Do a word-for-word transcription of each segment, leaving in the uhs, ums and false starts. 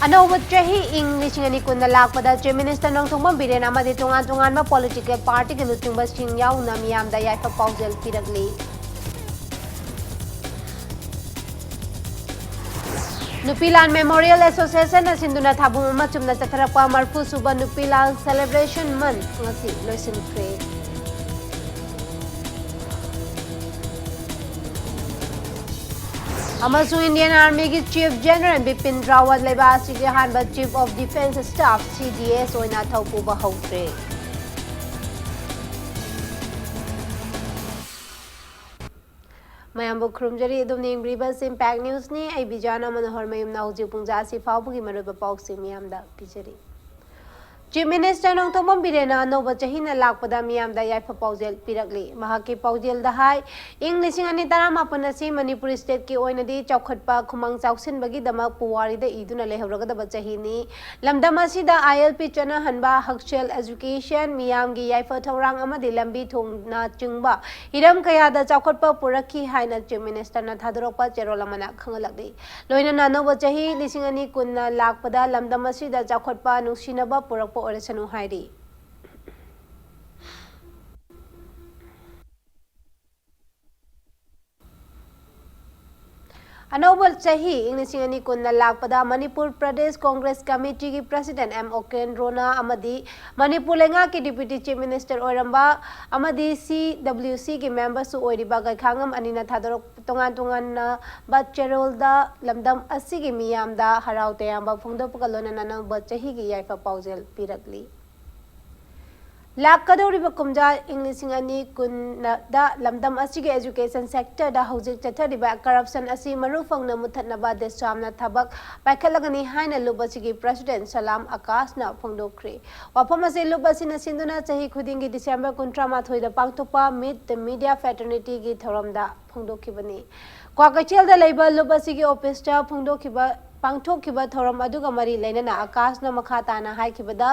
ꯑꯅꯧꯕ ꯆꯍꯤ ꯏꯪ ꯂꯤꯁꯤꯡ ꯑꯅꯤ ꯀꯨꯟꯗ ꯂꯥꯛꯄꯗ Chief Minister ꯅꯣꯡꯊꯣꯝꯕꯝ ꯕꯤꯔꯦꯟꯅ ꯑꯃꯗꯤ ꯇꯣꯉꯥꯟ ꯇꯣꯉꯥꯟꯕ political party ꯒꯤ ꯂꯨꯆꯤꯡꯕꯁꯤꯡ ꯌꯥꯎꯅ ꯃꯤꯌꯥꯝꯗ ꯌꯥꯏꯐ ꯄꯥꯎꯖꯦꯜ ꯄꯤꯔꯛꯂꯤ꯫ ꯅꯨꯄꯤ ꯂꯥꯟ Memorial Association ꯅ ꯁꯤꯟꯗꯨꯅ ꯊꯥꯕꯨꯝ ꯑꯃ ꯆꯨꯝꯅ ꯆꯠꯊꯔꯛꯄ ꯃꯔꯤꯐꯨ ꯁꯨꯕ ꯅꯨꯄꯤ ꯂꯥꯟ celebration month ꯉꯁꯤ ꯂꯣꯏꯁꯤꯟꯈ꯭ꯔꯦ꯫ ꯑꯃꯁꯨꯡ Indian Army ꯒꯤ Chief General ꯕꯤꯄꯤꯟ ꯔꯥꯋꯠ ꯂꯩꯕꯥꯛ ꯑꯁꯤꯒꯤ ꯑꯍꯥꯟꯕ Chief of Defence Staff, C D S, ꯑꯣꯏꯅ ꯊꯧ ꯄꯨꯕ ꯍꯧꯈ꯭ꯔꯦ꯫ ꯃꯌꯥꯝꯕꯨ ꯈꯨꯔꯨꯝꯖꯔꯤ꯫ ꯑꯗꯣꯝꯅ ꯌꯦꯡꯕꯤꯔꯤꯕꯁꯤ Impact News ꯅꯤ꯫ ꯑꯩ ꯕꯤꯖꯥꯅ ꯃꯅꯣꯍꯔ ꯃꯌꯨꯝꯅ ꯍꯧꯖꯤꯛ ꯄꯨꯡ ꯖꯥ ꯑꯁꯤ ꯐꯥꯎꯕꯒꯤ ꯃꯔꯨꯑꯣꯏꯕ ꯄꯥꯎꯁꯤꯡ ꯃꯤꯌꯥꯝꯗ ꯄꯤꯖꯔꯤ꯫ Chief Minister ꯅꯣꯡꯊꯣꯝꯕꯝ ꯕꯤꯔꯦꯟꯅ ꯑꯅꯧꯕ ꯆꯍꯤꯅ ꯂꯥꯛꯄꯗ ꯃꯤꯌꯥꯝꯗ ꯌꯥꯏꯐ ꯄꯥꯎꯖꯦꯜ ꯄꯤꯔꯛꯂꯤ꯫ ꯃꯍꯥꯛꯀꯤ ꯄꯥꯎꯖꯦꯜꯗ ꯍꯥꯏ, ꯏꯪ ꯂꯤꯁꯤꯡ ꯑꯅꯤ ꯇꯔꯥꯃꯥꯄꯟ ꯑꯁꯤ ꯃꯅꯤꯄꯨꯔ state ꯀꯤ ꯑꯣꯏꯅꯗꯤ ꯆꯥꯎꯈꯠꯄ, ꯈꯨꯃꯥꯡ ꯆꯥꯎꯁꯤꯟꯕꯒꯤꯗꯃꯛ ꯄꯨꯋꯥꯔꯤꯗ ꯏꯗꯨꯅ ꯂꯩꯍꯧꯔꯒꯗꯕ ꯆꯍꯤꯅꯤ꯫ ꯂꯝꯗꯝ ꯑꯁꯤꯗ I L P ꯆꯠꯅꯍꯟꯕ, ꯍꯛꯁꯦꯜ, education, ꯃꯤꯌꯥꯝꯒꯤ ꯌꯥꯏꯐ ꯊꯧꯔꯥꯡ ꯑꯃꯗꯤ ꯂꯝꯕꯤ ꯊꯣꯡꯅꯆꯤꯡꯕ ꯍꯤꯔꯝ ꯀꯌꯥꯗ ꯆꯥꯎꯈꯠꯄ ꯄꯨꯔꯛꯈꯤ ꯍꯥꯏꯅ Chief Minister ꯅ ꯊꯥꯗꯣꯔꯛꯄ ꯆꯦꯔꯣꯜ ꯑꯃꯅ ꯈꯪꯍꯜꯂꯛꯂꯤ꯫ ꯂꯣꯏꯅꯅ ꯑꯅꯧꯕ ꯆꯍꯤ ꯂꯤꯁꯤꯡ ꯑꯅꯤ ꯀꯨꯟꯅ ꯂꯥꯛꯄꯗ ꯂꯝꯗꯝ ꯑꯁꯤꯗ ꯆꯥꯎꯈꯠꯄ ꯅꯨꯡꯁꯤꯅꯕ ꯄꯨꯔꯛꯄ ꯑꯣꯏꯔꯁꯅꯨ ꯍꯥꯏꯔꯤ꯫ ꯑꯅꯧꯕ ꯆꯍꯤ ꯏꯪ ꯂꯤꯁꯤꯡ ꯑꯅꯤ ꯀꯨꯟꯅ ꯂꯥꯛꯄꯗ ꯃꯅꯤꯄꯨꯔ ꯄ꯭ꯔꯗꯦꯁ ꯀꯣꯡꯒ꯭ꯔꯦꯁ ꯀꯃꯤꯇꯤꯒꯤ President ꯑꯦꯝ ꯑꯣꯀꯦꯟꯗ꯭ꯔꯣꯅ ꯑꯃꯗꯤ ꯃꯅꯤꯄꯨꯔ ꯂꯩꯉꯥꯛꯀꯤ Deputy Chief Minister ꯑꯣꯏꯔꯝꯕ ꯑꯃꯗꯤ C W C ꯒꯤ member ꯁꯨ ꯑꯣꯏꯔꯤꯕ ꯒꯩꯈꯥꯉꯝ ꯑꯅꯤꯅ ꯊꯥꯗꯣꯔꯛ-, ꯇꯣꯉꯥꯟ ꯇꯣꯉꯥꯟꯕ ꯆꯦꯔꯣꯜꯗ ꯂꯝꯗꯝ ꯑꯁꯤꯒꯤ ꯃꯤꯌꯥꯝꯗ ꯍꯔꯥꯎ ꯇꯌꯥꯝꯕ ꯐꯣꯡꯗꯣꯛꯄꯒ ꯂꯣꯏꯅꯅ ꯑꯅꯧꯕ ꯆꯍꯤꯒꯤ ꯌꯥꯏꯐ ꯄꯥꯎꯖꯦꯜ ꯄꯤꯔꯛꯂꯤ꯫ ꯂꯥꯛꯀꯗꯧꯔꯤꯕ ꯀꯨꯝꯖꯥ ꯏꯪ ꯂꯤꯁꯤꯡ ꯑꯅꯤ ꯀꯨꯟꯗ ꯂꯝꯗꯝ ꯑꯁꯤꯒꯤ education sector ꯗ ꯍꯧꯖꯤꯛ ꯆꯠꯊꯔꯤꯕ corruption ꯑꯁꯤ ꯃꯔꯨ ꯐꯪꯅ ꯃꯨꯠꯊꯠꯅꯕ ꯗꯦꯁ ꯌꯥꯝꯅ ꯊꯕꯛ ꯄꯥꯏꯈꯠꯂꯒꯅꯤ ꯍꯥꯏꯅ ꯂꯨꯞ ꯑꯁꯤꯒꯤ President ꯁꯂꯥꯝ ꯑꯀꯥꯁꯅ ꯐꯣꯡꯗꯣꯛꯈ꯭ꯔꯤ꯫ ꯋꯥꯐꯝ ꯑꯁꯤ ꯂꯨꯞ ꯑꯁꯤꯅ ꯁꯤꯟꯗꯨꯅ ꯆꯍꯤ ꯈꯨꯗꯤꯡꯒꯤ December ꯀꯨꯟꯊ꯭ꯔꯥ ꯃꯥꯊꯣꯏꯗ ꯄꯥꯡꯊꯣꯛꯄ Meet the Media Fraternity ꯒꯤ ꯊꯧꯔꯝꯗ ꯐꯣꯡꯗꯣꯛꯈꯤꯕꯅꯤ꯫ ꯀ꯭ꯋꯥꯀꯩꯊꯦꯜꯗ ꯂꯩꯕ ꯂꯨꯞ ꯑꯁꯤꯒꯤ ꯑꯣꯐꯤꯁꯇ ꯐꯣꯡꯗꯣꯛꯈꯤꯕ, ꯄꯥꯡꯊꯣꯛꯈꯤꯕ ꯊꯧꯔꯝ ꯑꯗꯨꯒ ꯃꯔꯤ ꯂꯩꯅꯅ ꯑꯀꯥꯁꯅ ꯃꯈꯥ ꯇꯥꯅ ꯍꯥꯏꯈꯤꯕꯗ,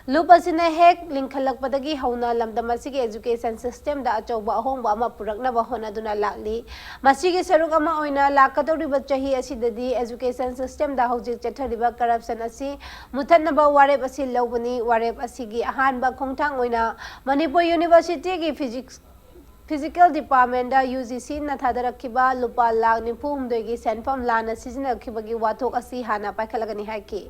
ꯂꯨꯞ ꯑꯁꯤꯅ ꯍꯦꯛ ꯂꯤꯡꯈꯠꯂꯛꯄꯗꯒꯤ ꯍꯧꯅ ꯂꯝꯗꯝ ꯑꯁꯤꯒꯤ education systemꯗ ꯑꯆꯧꯕ ꯑꯍꯣꯡꯕ ꯑꯃ ꯄꯨꯔꯛꯅꯕ ꯍꯣꯠꯅꯗꯨꯅ ꯂꯥꯛꯂꯤ꯫ ꯃꯁꯤꯒꯤ ꯁꯔꯨꯛ ꯑꯃ ꯑꯣꯏꯅ ꯂꯥꯛꯀꯗꯧꯔꯤꯕ ꯆꯍꯤ ꯑꯁꯤꯗꯗꯤ education systemꯗ ꯍꯧꯖꯤꯛ ꯆꯠꯊꯔꯤꯕ corruption ꯑꯁꯤ ꯃꯨꯊꯠꯅꯕ ꯋꯥꯔꯦꯞ ꯑꯁꯤ ꯂꯧꯕꯅꯤ꯫ ꯋꯥꯔꯦꯞ ꯑꯁꯤꯒꯤ ꯑꯍꯥꯟꯕ ꯈꯣꯡꯊꯥꯡ ꯑꯣꯏꯅ ꯃꯅꯤꯄꯨꯔ Universityꯒꯤ Physics Physical Departmentꯗ UGCꯅ ꯊꯥꯗꯔꯛꯈꯤꯕ ꯂꯨꯄꯥ ꯂꯥꯈ ꯅꯤꯐꯨ ꯍꯨꯝꯗꯣꯏꯒꯤ ꯁꯦꯟꯐꯝ ꯂꯥꯟꯅ ꯁꯤꯖꯤꯟꯅꯈꯤꯕꯒꯤ ꯋꯥꯊꯣꯛ ꯑꯁꯤ ꯍꯥꯟꯅ ꯄꯥꯏꯈꯠꯂꯒꯅꯤ ꯍꯥꯏꯈꯤ꯫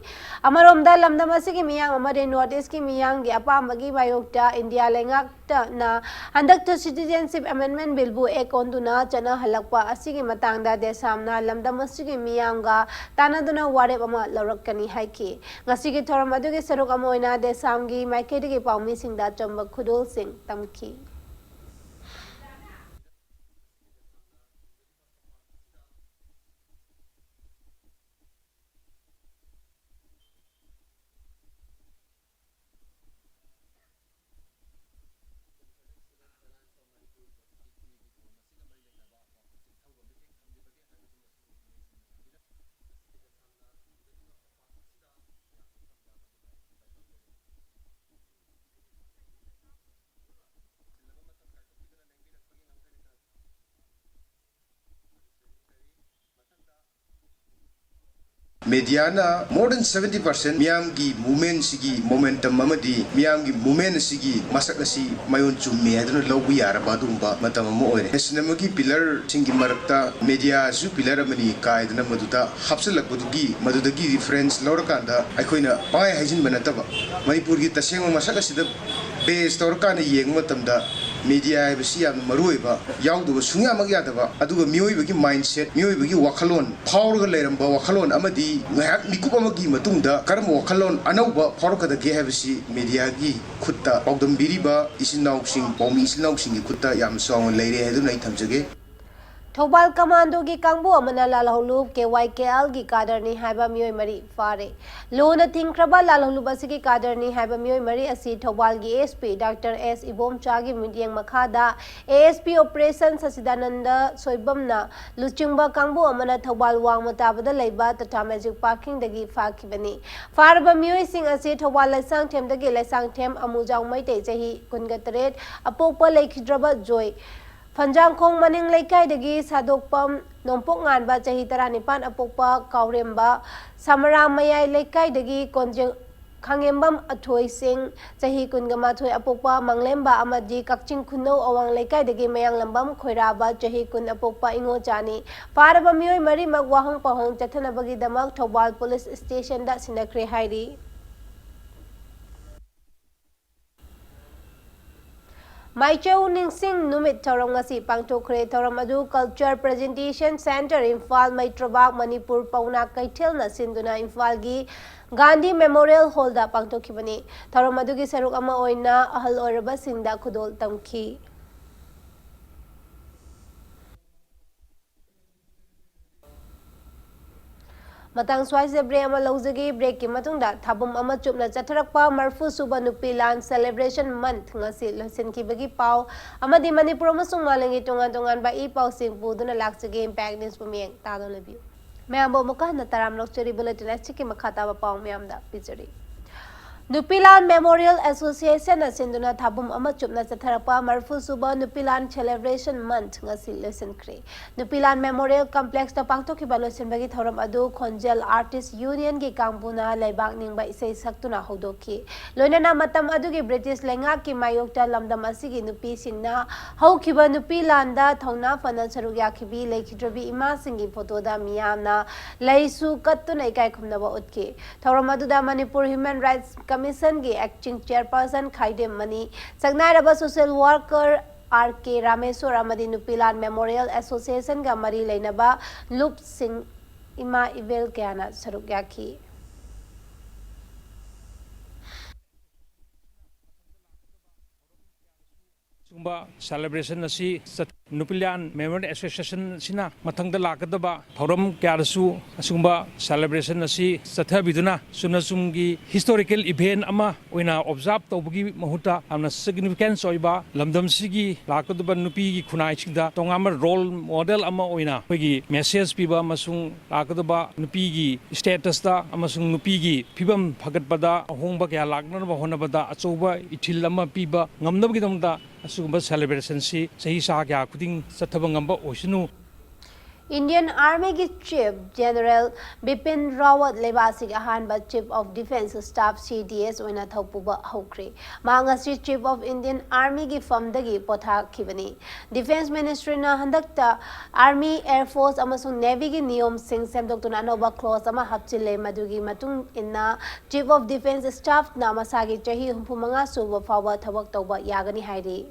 ꯑꯃꯔꯣꯝꯗ, ꯂꯝꯗꯝ ꯑꯁꯤꯒꯤ ꯃꯤꯌꯥꯝ ꯑꯃꯗꯤ North Eastꯀꯤ ꯃꯤꯌꯥꯝꯒꯤ ꯑꯄꯥꯝꯕꯒꯤ ꯃꯥꯌꯣꯛꯇ ꯏꯟꯗꯤꯌꯥ ꯂꯩꯉꯥꯛꯇꯅ ꯍꯟꯗꯛꯇ Citizenship Amendment Billꯕꯨ act ꯑꯣꯟꯗꯨꯅ ꯆꯠꯅꯍꯜꯂꯛꯄ ꯑꯁꯤꯒꯤ ꯃꯇꯥꯡꯗ ꯗꯦꯁꯥꯝꯅ ꯂꯝꯗꯝ ꯑꯁꯤꯒꯤ ꯃꯤꯌꯥꯝꯒ ꯇꯥꯟꯅꯗꯨꯅ ꯋꯥꯔꯦꯞ ꯑꯃ ꯂꯧꯔꯛꯀꯅꯤ ꯍꯥꯏꯈꯤ꯫ ꯉꯁꯤꯒꯤ ꯊꯧꯔꯝ ꯑꯗꯨꯒꯤ ꯁꯔꯨꯛ ꯑꯃ ꯑꯣꯏꯅ ꯗꯦꯁꯥꯝꯒꯤ ꯃꯥꯏꯀꯩꯗꯒꯤ ꯄꯥꯎꯃꯤꯁꯤꯡꯗ ꯑꯆꯨꯝꯕ ꯈꯨꯗꯣꯜꯁꯤꯡ ꯇꯝꯈꯤ꯫ Mediaꯅ more than seventy percent ꯃꯤꯌꯥꯝꯒꯤ movement ꯁꯤꯒꯤ momentum ꯑꯃꯗꯤ ꯃꯤꯌꯥꯝꯒꯤ movement ꯑꯁꯤꯒꯤ ꯃꯁꯛ ꯑꯁꯤ ꯃꯌꯣꯟ ꯆꯨꯝꯃꯤ ꯍꯥꯏꯗꯨꯅ ꯂꯧꯕ ꯌꯥꯔꯕ ꯑꯗꯨꯒꯨꯝꯕ ꯃꯇꯝ ꯑꯃ ꯑꯣꯏꯔꯦ꯫ Nation ꯑꯃꯒꯤ pillar ꯁꯤꯡꯒꯤ ꯃꯔꯛꯇ mediaꯁꯨ pillar ꯑꯃꯅꯤ ꯀꯥꯏꯗꯅ ꯃꯗꯨꯗ ꯍꯥꯞꯆꯤꯜꯂꯛꯄꯗꯨꯒꯤ, ꯃꯗꯨꯗꯒꯤ reference ꯂꯧꯔꯀꯥꯟꯗ ꯑꯩꯈꯣꯏꯅ ꯄꯪꯍꯥꯏ ꯍꯥꯏꯖꯤꯟꯕ ꯅꯠꯇꯕ, ꯃꯅꯤꯄꯨꯔꯒꯤ ꯇꯁꯦꯡꯕ ꯃꯁꯛ ꯑꯁꯤꯗ base ꯇꯧꯔꯀꯥꯟꯗ ꯌꯦꯡꯕ ꯃꯇꯝꯗ media ꯍꯥꯏꯕꯁꯤ ꯌꯥꯝꯅ ꯃꯔꯨ ꯑꯣꯏꯕ, ꯌꯥꯎꯗꯕ ꯁꯨꯡꯌꯥꯃꯛ ꯌꯥꯗꯕ, ꯑꯗꯨꯒ ꯃꯤꯑꯣꯏꯕꯒꯤ mindset, ꯃꯤꯑꯣꯏꯕꯒꯤ ꯋꯥꯈꯜꯂꯣꯟ, ꯐꯥꯎꯔꯒ ꯂꯩꯔꯝꯕ ꯋꯥꯈꯜꯂꯣꯟ ꯑꯃꯗꯤ ꯉꯥꯏꯍꯥꯛ ꯃꯤꯀꯨꯞ ꯑꯃꯒꯤ ꯃꯇꯨꯡꯗ ꯀꯔꯝꯕ ꯋꯥꯈꯜꯂꯣꯟ ꯑꯅꯧꯕ ꯐꯥꯎꯔꯛꯀꯗꯒꯦ ꯍꯥꯏꯕꯁꯤ mediaꯒꯤ ꯈꯨꯠꯇ ꯄꯥꯎꯗꯝꯕꯤꯔꯤꯕ ꯏꯆꯤꯟ ꯏꯅꯥꯎꯁꯤꯡ, ꯄꯥꯎꯃꯤ ꯏꯆꯤꯟ ꯏꯅꯥꯎꯁꯤꯡꯒꯤ ꯈꯨꯠꯇ ꯌꯥꯝ ꯆꯥꯎꯅ ꯂꯩꯔꯦ ꯍꯥꯏꯗꯨꯅ ꯑꯩ ꯊꯝꯖꯒꯦ꯫ ꯊꯧꯕꯥꯜ ꯀꯃꯥꯟꯗꯣꯒꯤ ꯀꯥꯡꯕꯨ ꯑꯃꯅ ꯂꯥꯜꯍꯧꯂꯨꯞ ꯀꯦ ꯋꯥꯏ ꯀꯦ ꯑꯦꯜꯒꯤ ꯀꯥꯗꯔꯅꯤ ꯍꯥꯏꯕ ꯃꯤꯑꯣꯏ ꯃꯔꯤ ꯐꯥꯔꯦ꯫ ꯂꯨꯅ ꯊꯤꯡꯈ꯭ꯔꯕ ꯂꯥꯜꯍꯧꯂꯨꯞ ꯑꯁꯤꯒꯤ ꯀꯥꯗꯔꯅꯤ ꯍꯥꯏꯕ ꯃꯤꯑꯣꯏ ꯃꯔꯤ ꯑꯁꯤ ꯊꯧꯕꯥꯜꯒꯤ ꯑꯦꯁ ꯄꯤ ꯗꯥꯛꯇꯔ ꯑꯦꯁ ꯏꯕꯣꯝꯆꯥꯒꯤ ꯃꯤꯠꯌꯦꯡ ꯃꯈꯥꯗ ꯑꯦ ꯑꯦꯁ ꯄꯤ ꯑꯣꯄꯔꯦꯁꯟ ꯁꯆꯤꯗꯥꯅꯟꯗ ꯁꯣꯏꯕꯝꯅ ꯂꯨꯆꯤꯡꯕ ꯀꯥꯡꯕꯨ ꯑꯃꯅ ꯊꯧꯕꯥꯜ ꯋꯥꯡꯃ ꯇꯥꯕꯗ ꯂꯩꯕ ꯇꯥꯇꯥ ꯃꯦꯖꯤꯛ ꯄꯥꯔꯀꯤꯡꯗꯒꯤ ꯐꯥꯈꯤꯕꯅꯤ꯫ ꯐꯥꯔꯕ ꯃꯤꯑꯣꯏꯁꯤꯡ ꯑꯁꯤ ꯊꯧꯕꯥꯜ ꯂꯩꯁꯥꯡꯊꯦꯝꯗꯒꯤ ꯂꯩꯁꯥꯡꯊꯦꯝ ꯑꯃꯨꯖꯥꯎ ꯃꯩꯇꯩ, ꯆꯍꯤ ꯀꯨꯟꯒ ꯇꯔꯦꯠ, ꯑꯄꯣꯛꯄ ꯂꯩꯈꯤꯗ꯭ꯔꯕ ꯖꯣꯏ, ꯐꯟꯖꯥꯡꯈꯣꯡ ꯃꯅꯤꯡ ꯂꯩꯀꯥꯏꯗꯒꯤ ꯁꯥꯗꯣꯛꯄꯝ ꯅꯣꯡꯄꯣꯛ ꯉꯥꯟꯕ, ꯆꯍꯤ ꯇꯔꯥꯅꯤꯄꯥꯟ, ꯑꯄꯣꯛꯄ ꯀꯥꯎꯔꯦꯝꯕ, ꯁꯃꯔꯥ ꯃꯌꯥꯏ ꯂꯩꯀꯥꯏꯗꯒꯤ ꯀꯣꯟꯖꯦꯡ-, ꯈꯥꯉꯦꯝꯕꯝ ꯑꯊꯣꯏ ꯁꯤꯡ, ꯆꯍꯤ ꯀꯨꯟꯒ ꯃꯥꯊꯣꯏ, ꯑꯄꯣꯛꯄ ꯃꯪꯂꯦꯝꯕ ꯑꯃꯗꯤ ꯀꯛꯆꯤꯡ ꯈꯨꯅꯧ ꯑꯋꯥꯡ ꯂꯩꯀꯥꯏꯗꯒꯤ ꯃꯌꯥꯡꯂꯝꯕꯝ ꯈꯣꯏꯔꯥꯕ, ꯆꯍꯤ ꯀꯨꯟ, ꯑꯄꯣꯛꯄ ꯏꯉꯣꯆꯥꯅꯤ꯫ ꯐꯥꯔꯕ ꯃꯤꯑꯣꯏ ꯃꯔꯤꯃꯛ ꯋꯥꯍꯪ ꯄꯥꯎꯍꯪ ꯆꯠꯊꯅꯕꯒꯤꯗꯃꯛ ꯊꯧꯕꯥꯜ ꯄꯨꯂꯤꯁ ꯁ꯭ꯇꯦꯁꯟꯗ ꯁꯤꯟꯅꯈ꯭ꯔꯦ ꯍꯥꯏꯔꯤ꯫ ꯃꯥꯏꯆꯧ ꯅꯤꯡꯁꯤꯡ ꯅꯨꯃꯤꯠ ꯊꯧꯔꯝ ꯉꯁꯤ ꯄꯥꯡꯊꯣꯛꯈ꯭ꯔꯦ꯫ ꯊꯧꯔꯝ ꯑꯗꯨ Culture Presentation Centre, Imphal, ꯃꯩꯇ꯭ꯔꯕꯥꯛ Manipur ꯄꯥꯎꯅꯥ ꯀꯩꯊꯦꯜꯅ ꯁꯤꯟꯗꯨꯅ ꯏꯝꯐꯥꯜꯒꯤ ꯒꯥꯟꯙꯤ ꯃꯦꯃꯣꯔꯤꯌꯦꯜ ꯍꯣꯜꯗ ꯄꯥꯡꯊꯣꯛꯈꯤꯕꯅꯤ꯫ ꯊꯧꯔꯝ ꯑꯗꯨꯒꯤ ꯁꯔꯨꯛ ꯑꯃ ꯑꯣꯏꯅ ꯑꯍꯜ ꯑꯣꯏꯔꯕꯁꯤꯡꯗ ꯈꯨꯗꯣꯜ ꯇꯝꯈꯤ꯫ ꯃꯇꯥꯡ ꯁ꯭ꯋꯥꯏꯁꯤꯗ ꯕ꯭ꯔꯦꯛ ꯑꯃ ꯂꯧꯖꯒꯦ꯫ ꯕ꯭ꯔꯦꯛꯀꯤ ꯃꯇꯨꯡꯗ ꯊꯥꯕꯨꯝ ꯑꯃ ꯆꯨꯞꯅ ꯆꯠꯊꯔꯛꯄ ꯃꯔꯐꯨ ꯁꯨꯕ ꯅꯨꯄꯤ ꯂꯥꯟ celebration month ꯉꯁꯤ ꯂꯣꯏꯁꯤꯟꯈꯤꯕꯒꯤ ꯄꯥꯎ ꯑꯃꯗꯤ ꯃꯅꯤꯄꯨꯔ ꯑꯃꯁꯨꯡ ꯃꯥꯂꯦꯝꯒꯤ ꯇꯣꯉꯥꯟ ꯇꯣꯉꯥꯟꯕ ꯏ ꯄꯥꯎꯁꯤꯡ ꯄꯨꯗꯨꯅ ꯂꯥꯛꯆꯒꯦ꯫ Impact News ꯄꯨ ꯃꯤꯠꯌꯦꯡ ꯇꯥꯗꯨꯅ ꯂꯩꯕꯤꯌꯨ꯫ ꯃꯌꯥꯝꯕꯨ ꯑꯃꯨꯛꯀ ꯍꯟꯅ ꯇꯔꯥꯝ ꯂꯧꯖꯔꯤ꯫ Bulletin ꯑꯁꯤꯒꯤ ꯃꯈꯥ ꯇꯥꯕ ꯄꯥꯎ ꯃꯌꯥꯝꯗ ꯄꯤꯖꯔꯤ꯫ ꯅꯨꯄꯤꯂꯥꯟ ꯃꯦꯃꯣꯔꯤꯌꯦꯜ ꯑꯦꯁꯣꯁꯤꯌꯦꯁꯟꯅ ꯁꯤꯟꯗꯨꯅ ꯊꯥꯕꯨꯝ ꯑꯃ ꯆꯨꯞꯅ ꯆꯠꯊꯔꯛꯄ ꯃꯔꯐꯨ ꯁꯨꯕ ꯅꯨꯄꯤꯂꯥꯟ celebration month ꯉꯁꯤ ꯂꯣꯏꯁꯤꯟꯈ꯭ꯔꯦ꯫ ꯅꯨꯄꯤꯂꯥꯟ ꯃꯦꯃꯣꯔꯤꯌꯦꯜ ꯀꯝꯄ꯭ꯂꯦꯛꯁꯇ ꯄꯥꯡꯊꯣꯛꯈꯤꯕ ꯂꯣꯏꯁꯤꯟꯕꯒꯤ ꯊꯧꯔꯝ ꯑꯗꯨ ꯈꯣꯟꯖꯦꯜ ꯑꯥꯔꯇꯤꯁ ꯌꯨꯅꯤꯌꯟꯒꯤ ꯀꯥꯡꯕꯨꯅ ꯂꯩꯕꯥꯛ ꯅꯤꯡꯕ ꯏꯁꯩ ꯁꯛꯇꯨꯅ ꯍꯧꯗꯣꯛꯈꯤ꯫ ꯂꯣꯏꯅꯅ ꯃꯇꯝ ꯑꯗꯨꯒꯤ ꯕ꯭ꯔꯤꯇꯤꯁ ꯂꯩꯉꯥꯛꯀꯤ ꯃꯥꯌꯣꯛꯇ ꯂꯝꯗꯝ ꯑꯁꯤꯒꯤ ꯅꯨꯄꯤꯁꯤꯡꯅ ꯍꯧꯈꯤꯕ ꯅꯨꯄꯤ ꯂꯥꯟꯗ ꯊꯧꯅꯥ ꯐꯅ ꯁꯔꯨꯛ ꯌꯥꯈꯤꯕꯤ ꯂꯩꯈꯤꯗ꯭ꯔꯕꯤ ꯏꯃꯥꯁꯤꯡꯒꯤ ꯐꯣꯇꯣꯗ ꯃꯤꯌꯥꯝꯅ ꯂꯩꯁꯨ ꯀꯠꯇꯨꯅ ꯏꯀꯥꯏ ꯈꯨꯝꯅꯕ ꯎꯠꯈꯤ꯫ ꯊꯧꯔꯝ ꯑꯗꯨꯗ ꯃꯅꯤꯄꯨꯔ ꯍ꯭ꯌꯨꯃꯦꯟ ꯔꯥꯏꯠꯁ ꯀꯃꯤꯁꯟꯒꯤ acting chairperson ꯈꯥꯏꯗꯦꯝ ꯃꯅꯤ, ꯁꯛꯅꯥꯏꯔꯕ social worker R K Rameshwor ꯑꯃꯗꯤ ꯅꯨꯄꯤꯂꯥꯟ ꯃꯦꯃꯣꯔꯤꯌꯦꯜ ꯑꯦꯁꯣꯁꯤꯌꯦꯁꯟꯒ ꯃꯔꯤ ꯂꯩꯅꯕ ꯂꯨꯞꯁꯤꯡ, ꯏꯃꯥ ꯏꯕꯦꯜ ꯀꯌꯥꯅ ꯁꯔꯨꯛ ꯌꯥꯈꯤ꯫ ꯁꯦꯂꯦꯕ꯭ꯔꯦꯁꯟ ꯑꯁꯤ ꯆꯠ-, ꯅꯨꯄꯤꯂꯥꯟ ꯃꯦꯃꯣꯔꯤꯌꯦꯜ ꯑꯦꯁꯣꯁꯤꯌꯦꯁꯟ ꯑꯁꯤꯅ ꯃꯊꯪꯗ ꯂꯥꯛꯀꯗꯕ ꯊꯧꯔꯝ ꯀꯌꯥꯗꯁꯨ ꯑꯁꯤꯒꯨꯝꯕ ꯁꯦꯂꯦꯕ꯭ꯔꯦꯁꯟ ꯑꯁꯤ ꯆꯠꯊꯕꯤꯗꯨꯅ ꯆꯨꯝꯅ ꯆꯨꯝꯒꯤ ꯍꯤꯁꯇꯣꯔꯤꯀꯦꯜ ꯏꯚꯦꯟ ꯑꯃ ꯑꯣꯏꯅ ꯑꯣꯕꯖꯥꯔꯕ ꯇꯧꯕꯒꯤ ꯃꯍꯨꯠꯇ ꯌꯥꯝꯅ ꯁꯤꯒꯅꯤꯐꯤꯀꯦꯟꯁ ꯑꯣꯏꯕ, ꯂꯝꯗꯝꯁꯤꯒꯤ ꯂꯥꯛꯀꯗꯕ ꯅꯨꯄꯤꯒꯤ ꯈꯨꯟꯅꯥꯏꯁꯤꯡꯗ ꯇꯣꯉꯥꯟꯕ ꯔꯣꯜ ꯃꯣꯗꯦꯜ ꯑꯃ ꯑꯣꯏꯅ ꯑꯩꯈꯣꯏꯒꯤ ꯃꯦꯁꯦꯖ ꯄꯤꯕ ꯑꯃꯁꯨꯡ ꯂꯥꯛꯀꯗꯕ ꯅꯨꯄꯤꯒꯤ ꯁ꯭ꯇꯦꯇꯁꯇ ꯑꯃꯁꯨꯡ ꯅꯨꯄꯤꯒꯤ ꯐꯤꯕꯝ ꯐꯒꯠꯄꯗ ꯑꯍꯣꯡꯕ ꯀꯌꯥ ꯂꯥꯛꯅꯅꯕ ꯍꯣꯠꯅꯕꯗ ꯑꯆꯧꯕ ꯏꯊꯤꯜ ꯑꯃ ꯄꯤꯕ ꯉꯝꯅꯕꯒꯤꯗꯃꯛꯇ ꯑꯁꯤꯒꯨꯝꯕ ꯁꯦꯂꯦꯕ꯭ꯔꯦꯁꯟꯁꯤ ꯆꯍꯤ ꯆꯥ ꯀꯌꯥ ꯈꯨꯗꯤꯡ ꯆꯠꯊꯕ ꯉꯝꯕ ꯑꯣꯏꯁꯅꯨ꯫ Indian Army ꯒꯤ Chief General ꯕꯤꯄꯤꯟ ꯔꯥꯋꯠ ꯂꯩꯕꯥꯛ ꯑꯁꯤꯒꯤ ꯑꯍꯥꯟꯕ Chief of Defence Staff, C D S, ꯑꯣꯏꯅ ꯊꯧꯄꯨꯕ ꯍꯧꯈ꯭ꯔꯦ꯫ ꯃꯍꯥꯛ ꯉꯁꯤ Chief of Indian Army ꯒꯤ ꯐꯝꯗꯒꯤ ꯄꯣꯊꯥꯈꯤꯕꯅꯤ꯫ Defence Ministry ꯅ ꯍꯟꯗꯛꯇ Army, Air Force ꯑꯃꯁꯨꯡ Navy ꯒꯤ ꯅꯤꯌꯣꯝꯁꯤꯡ ꯁꯦꯝꯗꯣꯛꯇꯨꯅ ꯑꯅꯧꯕ clause ꯑꯃ ꯍꯥꯞꯆꯤꯜꯂꯦ, ꯃꯗꯨꯒꯤ ꯃꯇꯨꯡ ꯏꯟꯅ Chief of Defence Staff ꯅ ꯃꯁꯥꯒꯤ ꯆꯍꯤ ꯍꯨꯝꯐꯨ ꯃꯉꯥ ꯁꯨꯕ ꯐꯥꯎꯕ ꯊꯕꯛ ꯇꯧꯕ ꯌꯥꯒꯅꯤ ꯍꯥꯏꯔꯤ꯫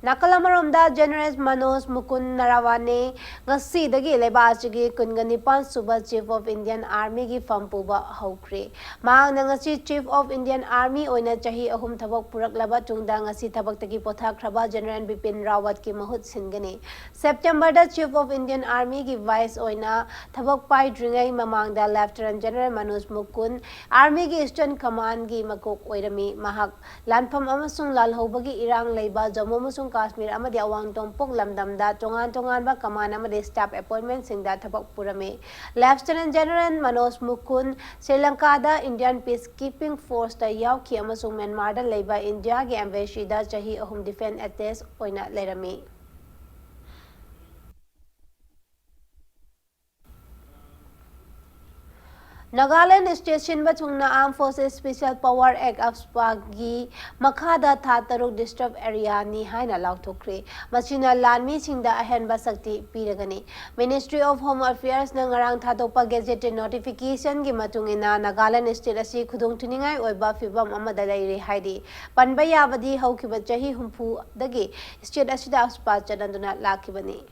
ꯅꯥꯀꯜ ꯑꯃꯔꯣꯝꯗ, General ꯃꯅꯣꯖ ꯃꯨꯀꯨꯟ ꯅꯔꯥꯋꯥꯅꯦ ꯉꯁꯤꯗꯒꯤ ꯂꯩꯕꯥꯛ ꯑꯁꯤꯒꯤ ꯀꯨꯟꯒ ꯅꯤꯄꯥꯟ ꯁꯨꯕ Chief of Indian Army ꯒꯤ ꯐꯝ ꯄꯨꯕ ꯍꯧꯈ꯭ꯔꯦ꯫ ꯃꯍꯥꯛꯅ ꯉꯁꯤ Chief of Indian Army ꯑꯣꯏꯅ ꯆꯍꯤ ꯑꯍꯨꯝ ꯊꯕꯛ ꯄꯨꯔꯛꯂꯕ ꯇꯨꯡꯗ, ꯉꯁꯤ ꯊꯕꯛꯇꯒꯤ ꯄꯣꯊꯥꯈ꯭ꯔꯕ General ꯕꯤꯄꯤꯟ ꯔꯥꯋꯠꯀꯤ ꯃꯍꯨꯠ ꯁꯤꯟꯒꯅꯤ꯫ September the Chief of Indian Army ꯒꯤ Vice ꯑꯣꯏꯅ ꯊꯕꯛ ꯄꯥꯏꯗ꯭ꯔꯤꯉꯩ ꯃꯃꯥꯡꯗ Lieutenant General ꯃꯅꯣꯖ ꯃꯨꯀꯨꯟ Army ꯒꯤ Eastern Command ꯒꯤ ꯃꯀꯣꯛ ꯑꯣꯏꯔꯝꯃꯤ꯫ ꯃꯍꯥꯛ ꯂꯥꯟꯐꯝ ꯑꯃꯁꯨꯡ ꯂꯥꯜꯍꯧꯕꯒꯤ ꯏꯔꯥꯡ ꯂꯩꯕ ꯖꯝꯃꯨ ꯑꯃꯁꯨꯡ ꯀꯥꯁꯃꯤꯔ ꯑꯃꯗꯤ ꯑꯋꯥꯡ ꯅꯣꯡꯄꯣꯛ ꯂꯝꯗꯝꯗ ꯇꯣꯉꯥꯟ ꯇꯣꯉꯥꯟꯕ command ꯑꯃꯗꯤ staff appointment ꯁꯤꯡꯗ ꯊꯕꯛ ꯄꯨꯔꯝꯃꯤ꯫ Lieutenant General Manoj ꯃꯨꯀꯨꯟ Shri ꯂꯪꯀꯥꯗ Indian Peacekeeping Force ꯇ ꯌꯥꯎꯈꯤ ꯑꯃꯁꯨꯡ ꯃ꯭ꯌꯥꯟꯃꯥꯔꯗ ꯂꯩꯕ ꯏꯟꯗꯤꯌꯥꯒꯤ embassy ꯗ ꯆꯍꯤ ꯑꯍꯨꯝ defence attach ꯑꯣꯏꯅ ꯂꯩꯔꯝꯃꯤ꯫ ꯅꯥꯒꯥꯂꯦꯟꯗ state ꯁꯤꯟꯕ ꯊꯨꯡꯅ Armed Forces Special Power Act, ꯑꯞꯁꯄꯥꯒꯤ ꯃꯈꯥꯗ ꯊꯥ ꯇꯔꯨꯛ disturb area ꯅꯤ ꯍꯥꯏꯅ ꯂꯥꯎꯊꯣꯛꯈ꯭ꯔꯦ꯫ ꯃꯁꯤꯅ ꯂꯥꯟꯃꯤꯁꯤꯡꯗ ꯑꯍꯦꯟꯕ ꯁꯛꯇꯤ ꯄꯤꯔꯒꯅꯤ꯫ Ministry of Home Affairs ꯅ ꯉꯔꯥꯡ ꯊꯥꯗꯣꯛꯄ gazetted notification ꯒꯤ ꯃꯇꯨꯡ ꯏꯟꯅ, ꯅꯥꯒꯥꯂꯦꯟꯗ state ꯑꯁꯤ ꯈꯨꯗꯣꯡꯊꯤꯅꯤꯡꯉꯥꯏ ꯑꯣꯏꯕ ꯐꯤꯚꯝ ꯑꯃꯗ ꯂꯩꯔꯤ ꯍꯥꯏꯔꯤ꯫ ꯄꯟꯕ ꯌꯥꯕꯗꯤ, ꯍꯧꯈꯤꯕ ꯆꯍꯤ ꯍꯨꯝꯐꯨꯗꯒꯤ state ꯑꯁꯤꯗ ꯑꯞꯁꯄꯥ ꯆꯠꯅꯗꯨꯅ ꯂꯥꯛꯈꯤꯕꯅꯤ꯫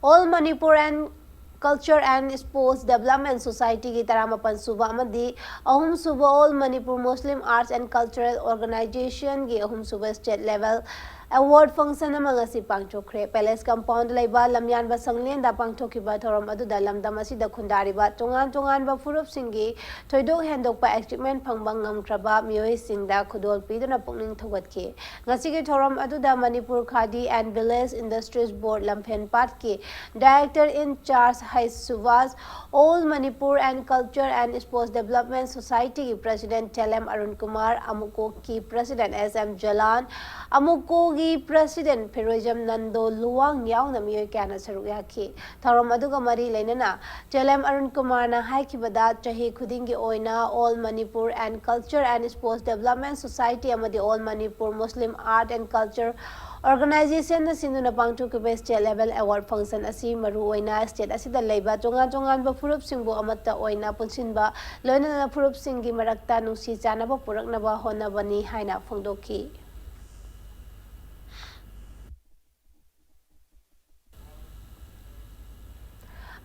All Manipur and Culture and Sports Development Society ꯒꯤ ꯇꯔꯥꯃꯥꯄꯟ ꯁꯨꯕ ꯑꯃꯗꯤ ꯑꯍꯨꯝ ꯁꯨꯕ All Manipur Muslim Arts and Cultural Organization ꯒꯤ ꯑꯍꯨꯝ ꯁꯨꯕ State Level Award Function ꯑꯃ ꯉꯁꯤ ꯄꯥꯡꯊꯣꯛꯈ꯭ꯔꯦ꯫ Palace Compound ꯂꯩꯕ ꯂꯝꯌꯥꯟꯕ ꯁꯪꯂꯦꯟꯗ ꯄꯥꯡꯊꯣꯛꯈꯤꯕ ꯊꯧꯔꯝ ꯑꯗꯨꯗ ꯂꯝꯗꯝ ꯑꯁꯤꯗ ꯈꯨꯟꯗꯥꯔꯤꯕ ꯇꯣꯉꯥꯟ ꯇꯣꯉꯥꯟꯕ ꯐꯨꯔꯨꯞꯁꯤꯡꯒꯤ ꯊꯣꯏꯗꯣꯛ ꯍꯦꯟꯗꯣꯛꯄ achievement ꯐꯪꯕ ꯉꯝꯈ꯭ꯔꯕ ꯃꯤꯑꯣꯏꯁꯤꯡꯗ ꯈꯨꯗꯣꯜ ꯄꯤꯗꯨꯅ ꯄꯨꯛꯅꯤꯡ ꯊꯧꯒꯠꯈꯤ꯫ ꯉꯁꯤꯒꯤ ꯊꯧꯔꯝ ꯑꯗꯨꯗ Manipur Khadi and Village Industries Board ꯂꯝꯐꯦꯜꯄꯥꯠꯀꯤ Director in Charge H Suvas, All Manipur and Culture and Sports Development Society ꯒꯤ President ꯊꯦꯂꯦꯝ Arun Kumar, ꯑꯃꯨꯀꯣꯛꯀꯤ President S M ꯖꯂꯥꯟ, ꯑꯃꯨꯀꯣꯒꯤ President ꯐꯤꯔꯣꯏꯖꯝ Nando Luwang ꯌꯥꯎꯅ ꯃꯤꯑꯣꯏ ꯀꯌꯥꯅ ꯁꯔꯨꯛ ꯌꯥꯈꯤ꯫ ꯊꯧꯔꯝ ꯑꯗꯨꯒ ꯃꯔꯤ ꯂꯩꯅꯅ ꯊꯦꯂꯦꯝ ꯑꯔꯨꯟ ꯀꯨꯃꯥꯔꯅ ꯍꯥꯏꯈꯤꯕꯗ, ꯆꯍꯤ ꯈꯨꯗꯤꯡꯒꯤ ꯑꯣꯏꯅ All Manipur and Culture and Sports Development Society ꯑꯃꯗꯤ All Manipur Muslim Art and Culture Organization ꯅ ꯁꯤꯟꯗꯨꯅ ꯄꯥꯡꯊꯣꯛꯈꯤꯕ State Level Award Function ꯑꯁꯤ ꯃꯔꯨ ꯑꯣꯏꯅ state ꯑꯁꯤꯗ ꯂꯩꯕ ꯇꯣꯉꯥꯟ ꯇꯣꯉꯥꯟꯕ ꯐꯨꯔꯨꯞꯁꯤꯡꯕꯨ ꯑꯃꯠꯇ ꯑꯣꯏꯅ ꯄꯨꯟꯁꯤꯟꯕ, ꯂꯣꯏꯅꯅ ꯐꯨꯔꯨꯞꯁꯤꯡꯒꯤ ꯃꯔꯛꯇ ꯅꯨꯡꯁꯤ ꯆꯥꯟꯅꯕ ꯄꯨꯔꯛꯅꯕ ꯍꯣꯠꯅꯕꯅꯤ ꯍꯥꯏꯅ ꯐꯣꯡꯗꯣꯛꯈꯤ꯫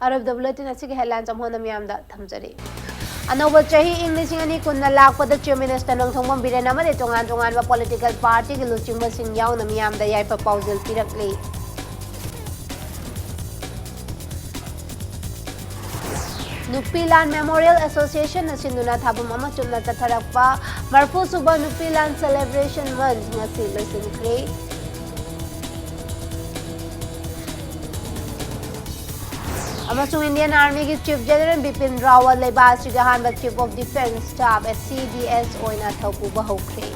ꯑꯔꯣꯏꯕꯗ bulletin ꯑꯁꯤꯒꯤ headlines ꯑꯃꯨꯛ ꯍꯟꯅ ꯃꯤꯌꯥꯝꯗ ꯊꯝꯖꯔꯤ꯫ ꯑꯅꯧꯕ ꯆꯍꯤ ꯏꯪ ꯂꯤꯁꯤꯡ ꯑꯅꯤ ꯀꯨꯟꯅ ꯂꯥꯛꯄꯗ Chief Minister ꯅꯣꯡꯊꯣꯝꯕꯝ ꯕꯤꯔꯦꯟ ꯑꯃꯗꯤ ꯇꯣꯉꯥꯟ ꯇꯣꯉꯥꯟꯕ political party ꯒꯤ ꯂꯨꯆꯤꯡꯕꯁꯤꯡ ꯌꯥꯎꯅ ꯃꯤꯌꯥꯝꯗ ꯌꯥꯏꯐ ꯄꯥꯎꯖꯦꯜ ꯄꯤꯔꯛꯂꯤ꯫ ꯅꯨꯄꯤ ꯂꯥꯟ Memorial Association ꯅ ꯁꯤꯟꯗꯨꯅ ꯊꯥꯕꯝ ꯑꯃ ꯆꯨꯝꯅ ꯆꯠꯊꯔꯛꯄ ꯃꯔꯐꯨ ꯁꯨꯕ ꯅꯨꯄꯤ ꯂꯥꯟ Celebration Month ꯉꯁꯤ ꯂꯣꯏꯁꯤꯟꯈ꯭ꯔꯦ꯫ ꯑꯃꯁꯨꯡ Indian Army ꯒꯤ Chief General ꯕꯤꯄꯤꯟ ꯔꯥꯋꯠ ꯂꯩꯕꯥꯛ ꯑꯁꯤꯒꯤ ꯑꯍꯥꯟꯕ Chief of Defence Staff, C D S, ꯑꯣꯏꯅ ꯊꯧꯄꯨꯕ ꯍꯧꯈ꯭ꯔꯦ꯫